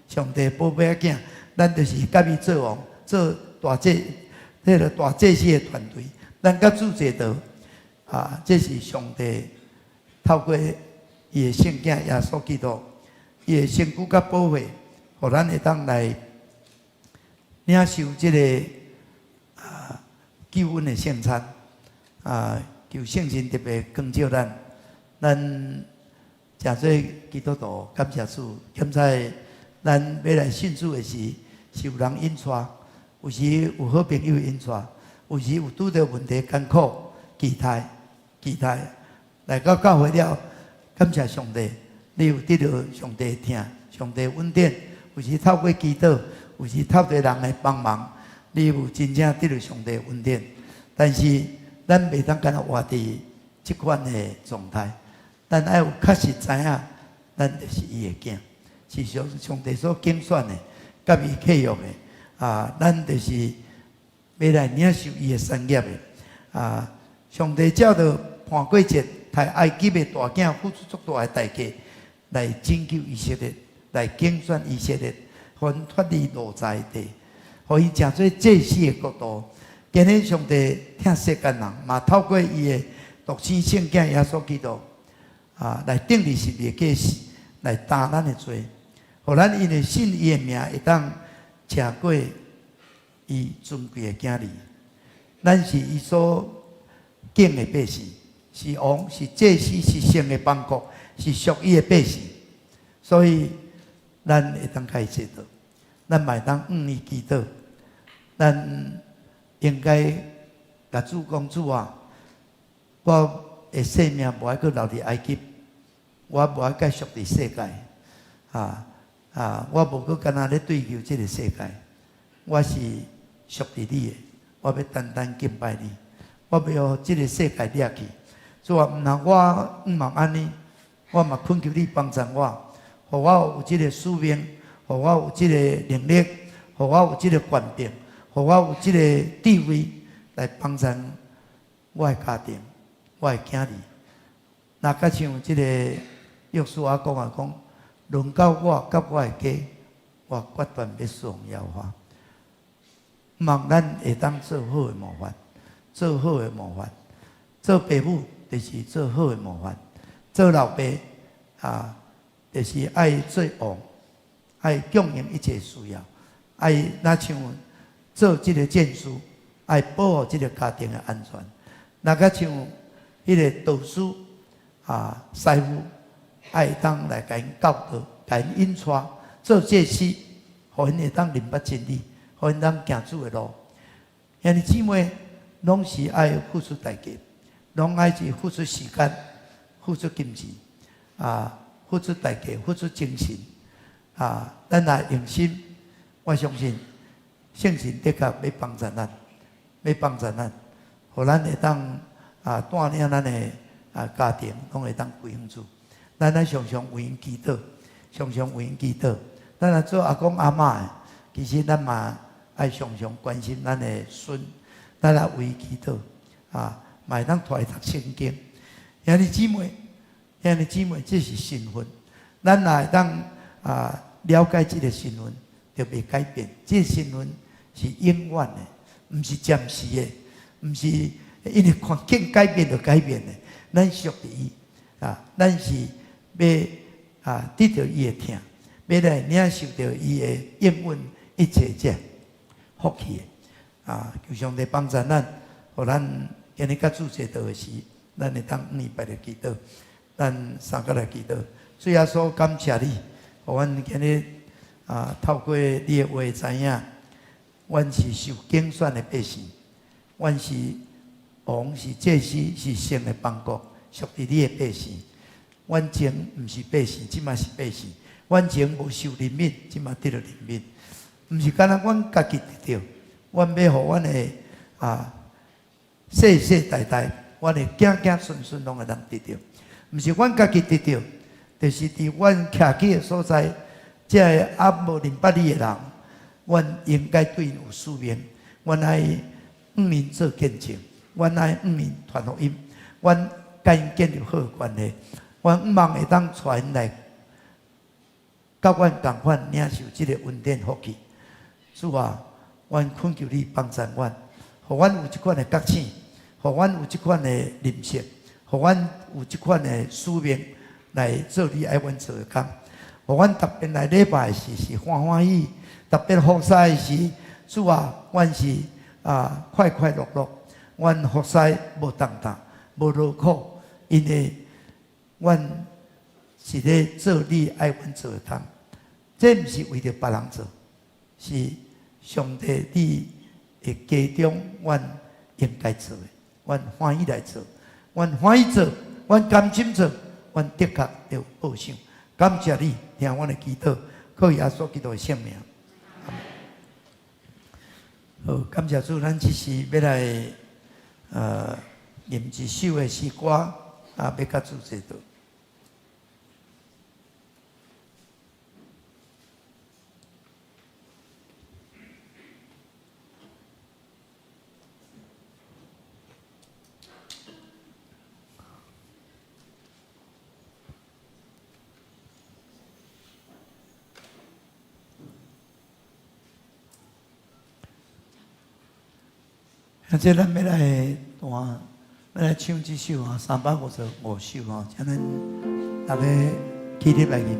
上帝寶貝仔囝，咱就是佮伊做王、做大祭、彼个大祭司的團隊。咱佮主坐道，這是上帝透過伊的聖囝耶穌基督，伊的身軀佮寶血，予咱會當來領受這個救恩的聖餐。求聖神特別光照咱，咱誠做基督徒，感謝主。現在咱欲來信主的時，是有人引帶，有時有好朋友引帶，有時有拄著問題艱苦，期待期待來到教會了，感謝上帝，你有得著上帝的疼，上帝恩典，有時透過祈禱，有時透過人的幫忙，你有真正得著上帝的恩典。但是咱袂當干焦活佇這款的狀態，咱愛有確實知影，咱就是伊的囝，是上上帝所揀選的，佮伊契約的。咱就是欲來領受伊的產業的。上帝藉著逾越節，刣埃及的大囝付出足大的代價，來拯救以色列，來揀選以色列，予𪜶脫離奴才地，予𪜶成做祭司的國度。今日上帝疼世間人，嘛透過伊的獨生聖囝耶穌基督，來釘佇十字架來擔咱的罪，予咱因為信伊的名，會當成做伊尊貴的囝兒。咱是伊所揀的百姓，是王，是祭司，是聖的邦國，是屬伊的百姓。所以，咱會當共伊坐道，咱嘛會當向伊祈禱，咱應該共主講：主啊，我的性命無愛閣留佇埃及，我無愛繼續佇世界，我無閣干焦咧追求這個世界，我是屬佇你的，我欲單單敬拜你，我欲予這個世界掠去。主啊，毋通我毋茫按呢，我嘛懇求你幫助我，予我有這個使命，予我有這個能力，予我有這個權柄，予我有這個智慧來幫助我的家庭、我的囝兒。若較像這個約書亞講啊講，輪到我佮我的家，我決斷欲侍奉耶和華。望咱會當做好的模範，做好的模範，做爸母就是做好的模範，做老爸啊，就是愛做王，愛供應一切需要，愛若像做這個戰士，愛保護這個家庭的安全。若較像彼個導師啊，師傅，愛當來共𪜶教導，共𪜶引帶做祭司，予𪜶會當認捌真理，予𪜶當行主的路。兄弟姊妹，攏是愛付出代價，攏愛是付出時間、付出金錢，啊，付出代價、付出精神，啊，咱若用心，我相信聖神的確欲幫助咱，欲幫助咱，予咱會當啊帶領咱的啊家庭，攏會當歸向主。咱愛常常為𪜶祈禱，常常為𪜶祈禱。咱若做阿公阿嬤的，其實咱嘛愛常常關心咱的孫，咱來為伊祈禱，啊，嘛會當帶伊讀聖經。兄弟姊妹，兄弟姊妹，這是身份。咱若會當啊了解這個身份，就袂改變。這個身份是永遠的，毋是暫時的，毋是因為環境改變就改變的。咱屬佇伊啊，咱是欲啊得著伊的疼，欲來領受著伊的應允一切這福氣的啊！求上帝幫助咱，予咱今日佮主齊道的時，咱會當禮拜來祈禱，咱三個來祈禱。主耶穌感謝你，予阮今日啊透過你的話知影，阮是受揀選的百姓，阮是王，是祭司，是聖的邦國，屬佇你的百姓。阮前毋是百姓，這馬是百姓。阮前無受憐憫，這馬得著憐憫。毋是干焦阮家己得著，阮欲予阮的啊世世代代，阮的囝囝孫孫攏會當得著。毋是阮家己得著，就是佇阮徛起的所在，這个猶無認捌你的人，阮應該對𪜶有使命。阮愛向𪜶做見證，阮愛向𪜶傳福音，阮共𪜶建立好的關係，阮向望會當帶𪜶來，佮阮仝款領受這个恩典福氣。主啊，阮懇求你幫助阮，予阮有這款的覺醒，予阮有這款的認識，予阮有這款的使命來做你愛阮做的工。予阮特別來禮拜時是歡歡喜，特別服侍的時，主啊，阮是啊快快樂樂，阮服侍無重擔，無勞苦，因為阮是咧做你愛阮做的工。這毋是為著別人做，是上帝你的家中，阮應該做的，阮歡喜來做，阮歡喜做，阮甘心做，阮的確著報賞。感謝你聽阮的祈禱，靠耶穌基督的聖名。好，感謝主，咱這時欲來吟一首的詩歌，啊，欲佮主齊道。啊，這咱欲來彈，欲來唱這首啊，355首吼，請咱逐家起立來吟。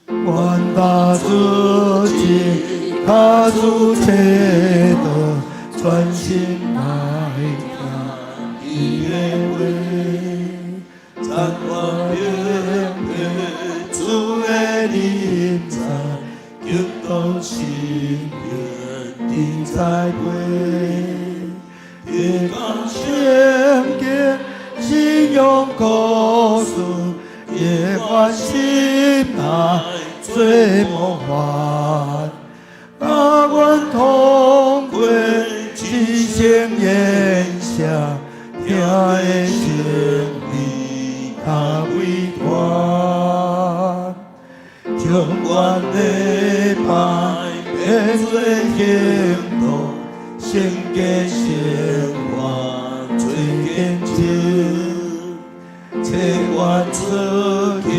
願踏足跡，佮主齊道，專心來聽伊的話，暫我明白主的臨在，求道心願定在陪，天講聖經，信仰故事，耶和華心內做模範，啊，阮通過一生言聲，聽會成你較偉大，將阮禮拜變做出去，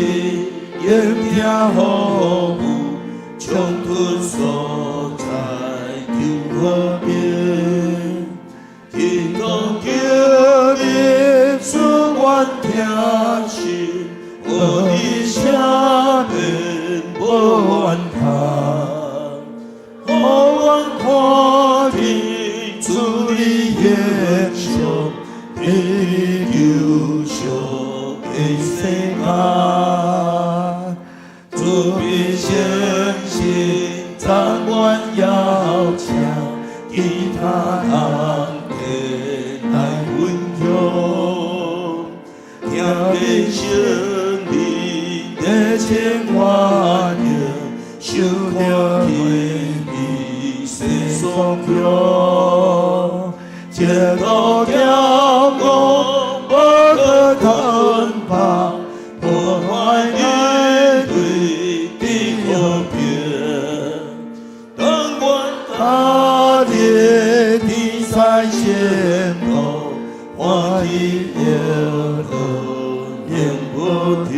迎听风雨，冲突所在求和平。天公叫你赐阮疼惜，予你赦免无怨叹，予阮看见主你形象，伫救赎的世间，慈悲圣神赞阮邀请，其他人前来分享，听见圣灵的千欢迎，受着天意世所强，前途骄傲无可吞怕，破坏爱对的和平。当阮踏入天使圣国，欢喜乐乐永无停。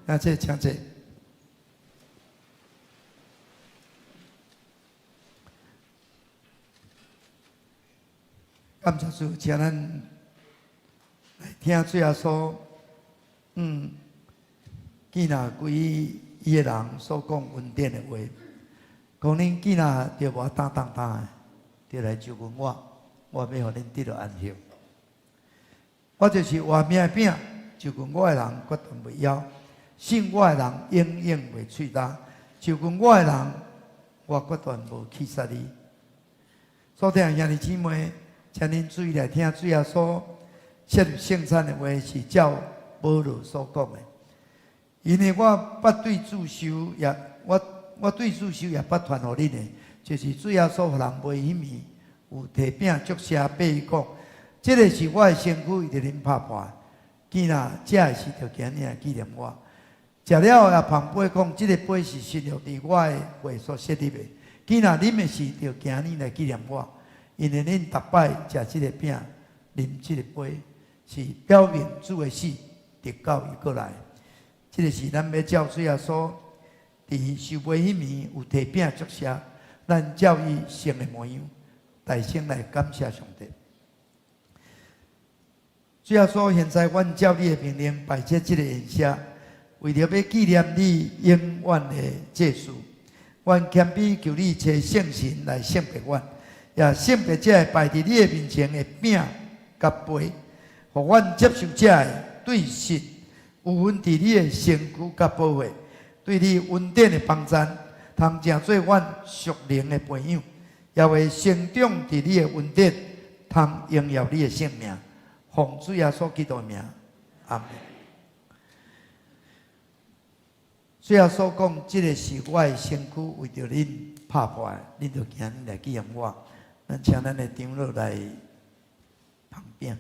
那这请坐。感謝主，請咱來聽主耶穌，見若歸伊的人所講恩典的話，講恁囝若著無擔重擔的，著來就近我，我欲予恁得著安息。我就是活命的餅，就近我的人決斷袂枵，信我的人永遠袂喙焦，就近我的人，我決斷無棄殺你。所聽兄弟姊妹，請恁注意來聽主耶穌設立聖餐的話，是照保羅所講的。因為我捌對主受，也我對主受也捌傳予恁的，就是主耶穌予人賣彼暝，有提餅祝謝，擘伊講：這个是我的身軀，為著恁拍破。囝若食的時，就今日來紀念我。食了後也捧杯講：這个杯是新約佇我的血所設立的。囝若啉的時，就今日來紀念我。因為恁逐擺食這个餅、啉這个杯，是表明主的死，直到伊閣來。這个是咱欲照主耶穌佇受賣彼暝有提餅祝謝，咱照伊生的模樣，大聲來感謝上帝。主耶穌，現在阮照你的命令擺設這个筵席，為著欲紀念你永遠的這事，阮謙卑求你差聖神來聖別阮，也聖別這个擺佇你的面前的餅佮杯，予阮接受這个對信有份佇你的身軀佮寶血，對你恩典的幫贊，通成做阮屬靈的培養，也會成長佇你的恩典，通榮耀你的聖名。奉主耶穌基督的名，阿們。主耶穌講：這个是我的身軀，為著恁拍破的，恁著今日來紀念我。咱請咱的長老來捧餅。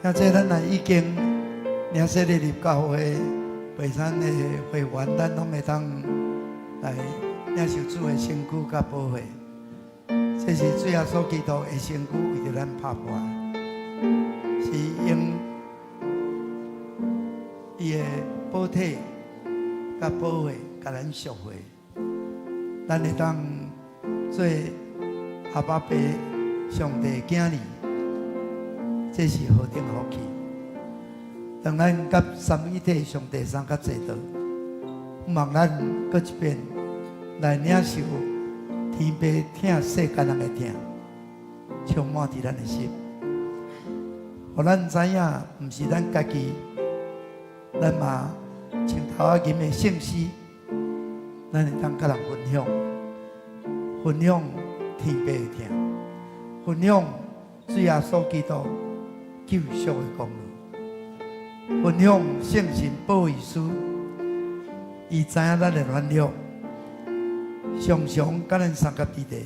啊，這咱若已經領洗禮入教會，袂咱的會員，咱攏會當來領受主的身軀佮寶血。這是主耶穌基督的身軀，為著咱拍破的，是用伊的寶體佮寶血，共咱贖回。咱會當做阿爸爸上帝的囝兒。這是何等福氣！當咱佮三位一體上帝相佮坐倒，望咱閣一遍來領受天父疼世間人的疼，充滿佇咱的心，予咱知影，毋是咱家己，咱嘛像頭仔吟的聖詩，咱會當佮人分享，分享天父的疼，分享主耶穌基督救贖的功勞，分享聖神保惠師，伊知影咱的軟弱，常常佮咱相佮佇咧，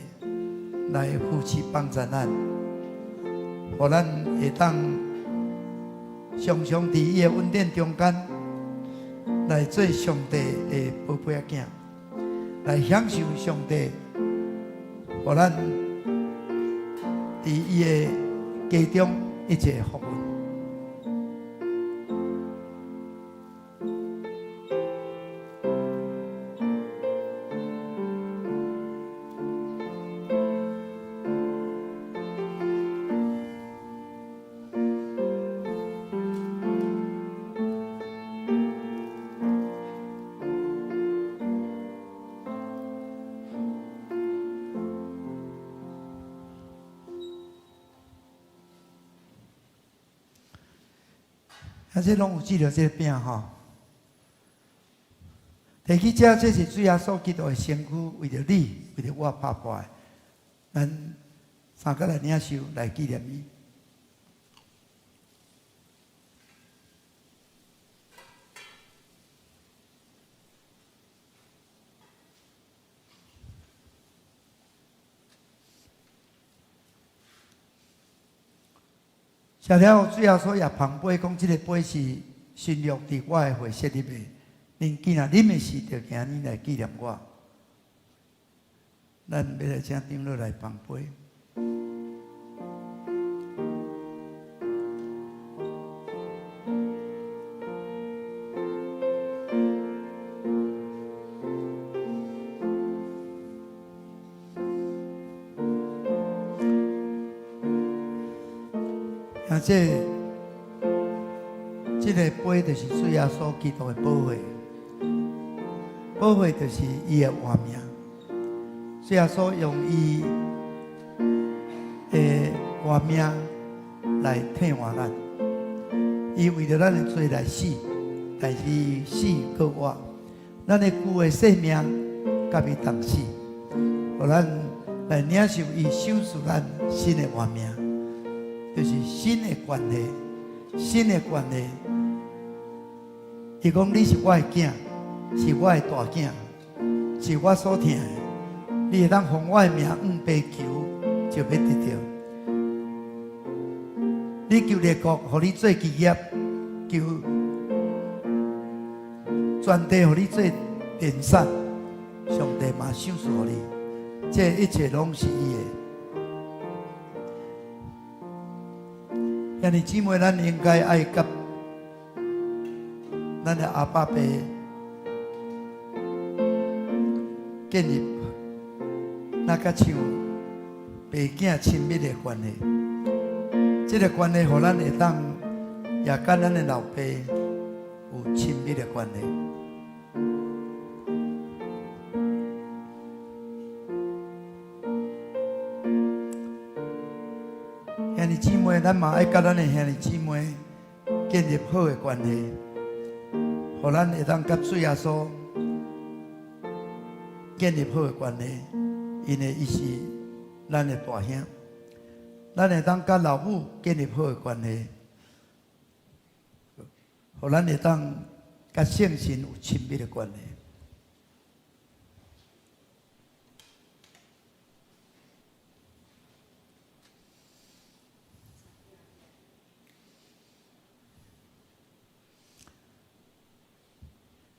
來扶持幫助咱，予咱會當常常佇伊的恩典中間來做上帝的寶貝仔囝，來享受上帝，予咱佇伊的家中一切福分。啊，這攏有記著這個餅吼。提起這，這是主耶穌基督的身軀，為著你，為著我拍破的。咱三個來領受，來紀念伊。食了後，主耶穌也捧杯，講：這個杯是新約佇我的血設立的，恁既若啉的時，就今日來紀念我。咱欲來請長老來捧杯。啊，這這个杯就是主耶穌基督的寶血，寶血就是伊的活命。主耶穌用伊的活命來替換咱，伊為著咱的罪來死，但是伊死閣活，咱的舊的生命佮伊同死，予咱來領受伊賞賜咱新的活命。就是新的關係，新的關係。伊講你是我的囝，是我的大囝，是我所疼的。你會當奉我的名向爸求，就欲得著。你求列國，予你做基業；求全地，予你做田產。上帝嘛賞賜予你，這一切攏是伊的。兄弟姊妹，咱應該愛佮咱的阿爸爸建立若較像爸囝親密的關係。這个關係，予咱會當也佮咱的老爸有親密的關係。兄弟姊妹，咱嘛愛佮咱的兄弟姊妹建立好的關係，予咱會當佮主耶穌建立好的關係，因為伊是咱的大兄。咱會當佮老母建立好的關係，予咱會當佮聖神有親密的關係。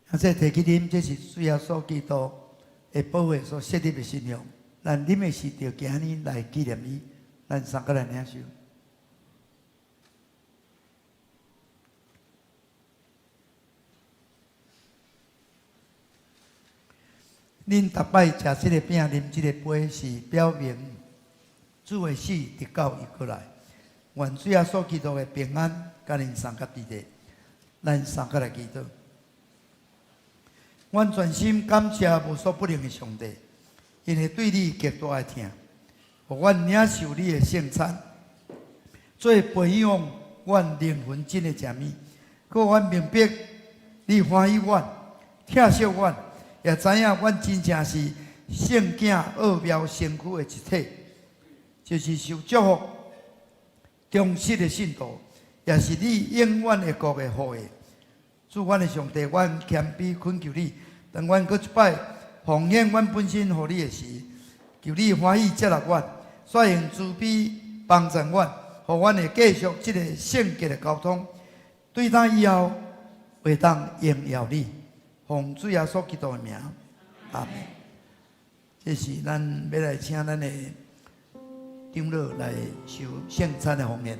啊，這提起啉，這是主耶穌基督的寶血所設立的新約。咱啉的時，就今日來紀念伊。咱三個來領受。恁逐擺食這个餅、啉這个杯，是表明主的死，直到伊閣來。願主耶穌基督的平安，佮恁相佮佇咧。咱相佮來祈禱。阮全心感謝無所不能的上帝，因為對你極大的疼，予阮領受你的聖餐，做培養阮靈魂真的食物，閣阮明白你歡喜阮、疼惜阮，也知影阮真正是聖囝奧妙身軀的一體，就是受祝福、忠實的信徒，也是你永遠的國的後裔。主，阮的上帝，阮謙卑懇求你，當阮閣一擺奉獻阮本身予你的時，求你歡喜接納阮，煞用慈悲幫助阮，予阮會繼續這個聖潔的交通。對今以後會當榮耀你，奉主耶穌基督的名，阿們。這是咱欲來請咱的長老來受聖餐的奉獻。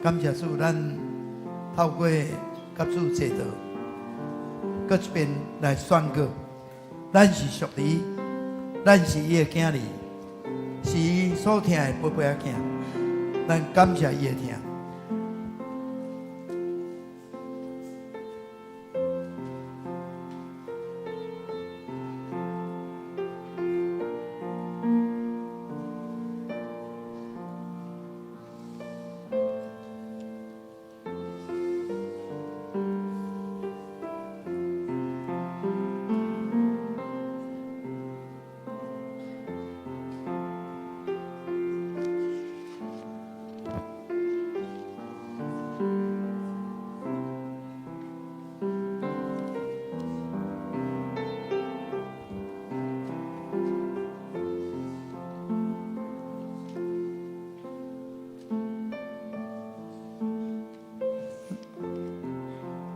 感謝主，咱透過佮主坐道，閣一遍來宣告，咱是屬伊，咱是伊的囝兒，是伊所疼的寶貝仔囝。咱感謝伊的疼。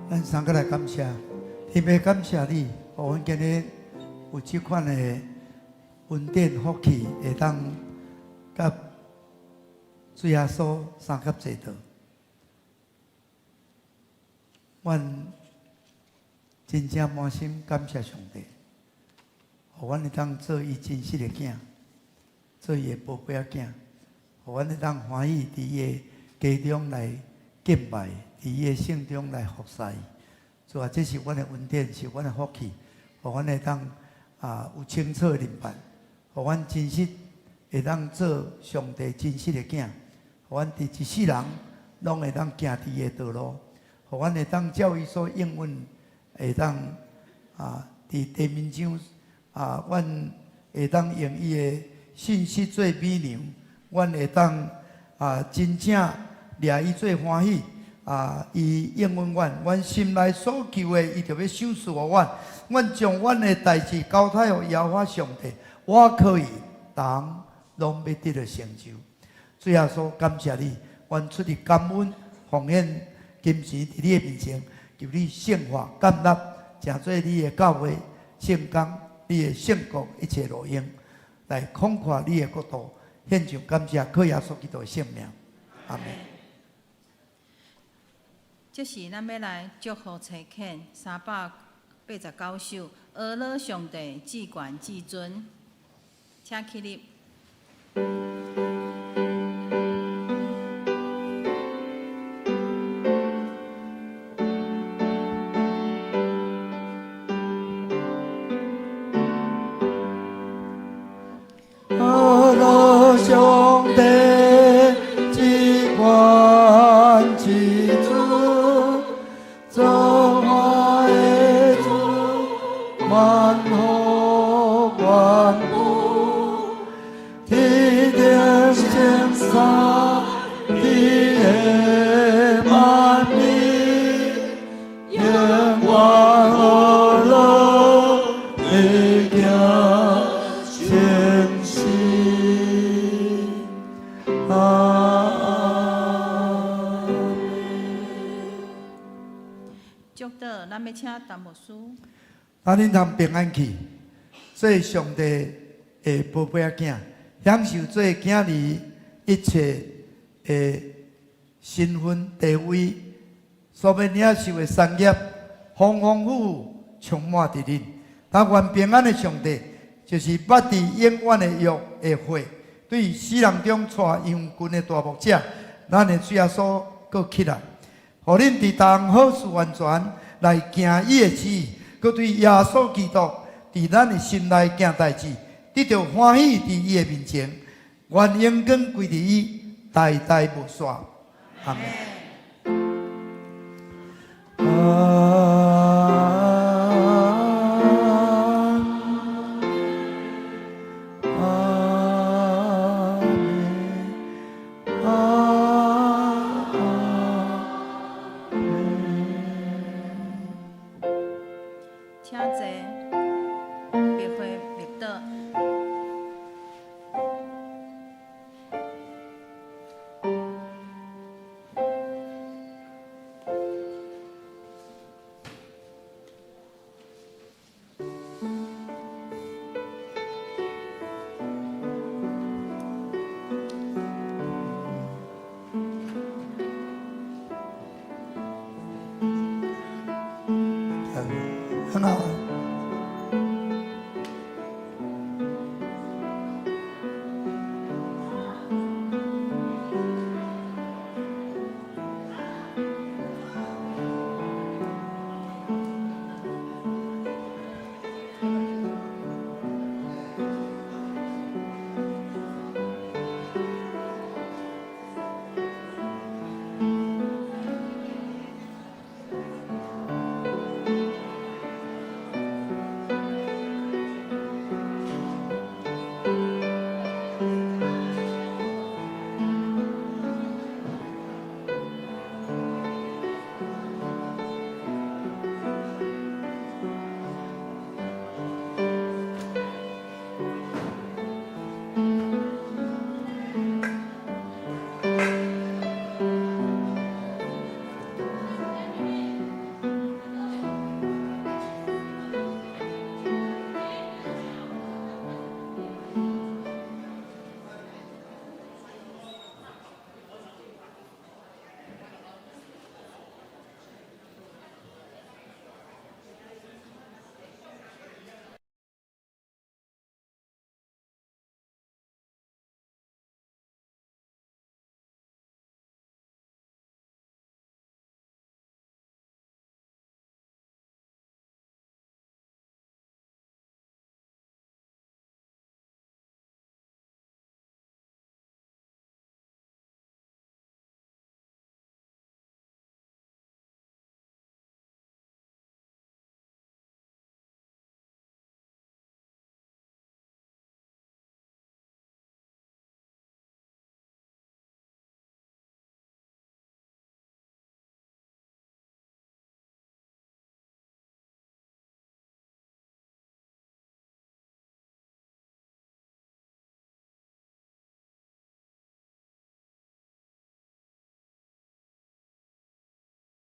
咱三個來感謝，特別感謝你，予阮今日有這款的恩典福氣，會當佮主耶穌相佮坐道。阮真正滿心感謝上帝，予阮會當做伊真實的囝，做伊的寶貝仔囝，予阮會當歡喜佇伊的家中來敬拜。佇伊的聖中來服侍伊，主啊，這是阮的恩典，是阮的福氣，予阮會當有清楚的明白，予阮真實會當做上帝真實的囝，予阮佇一世人攏會當行佇伊的道路，予阮會當照伊所應允，會當佇地面上阮會當用伊的信實做美娘，阮會當真正掠伊做歡喜。伊應允阮，阮心內所求的，伊就欲賞賜予阮。阮將阮的代誌交託予耶和華上帝，倚靠伊，逐項攏欲得著成就。主耶穌，感謝你，阮出自感恩奉獻金錢佇你的面前，求你聖化建立，成做你的教會、聖工、你的聖國一切路用，來擴闊你的國度。獻上感謝，靠耶穌基督的聖名，阿們。這時，咱欲來祝福差遣389首，阿樂上帝至懸至尊，請起立。阿樂上帝至懸至尊，造化的主，萬福萬福，天頂聖三地的萬民，永遠阿樂的行前行。阿們。祝禱，咱欲請陳牧師。咱恁通平安去，做上帝的寶貝仔囝，享受做囝兒一切的身份地位，所欲領受的產業，豐豐富富充滿佇恁。但願平安的上帝，就是捌佇永遠的約的血，對死人中帶羊群的大牧者，咱的主耶穌閣起來，予恁佇逐項好事完全來行伊的旨意，閣對耶穌基督佇咱的心內行代誌，得著歡喜佇伊的面前，願榮光歸佇伊，代代無煞。阿們。阿們，阿們，阿。請坐，別回別倒。很好。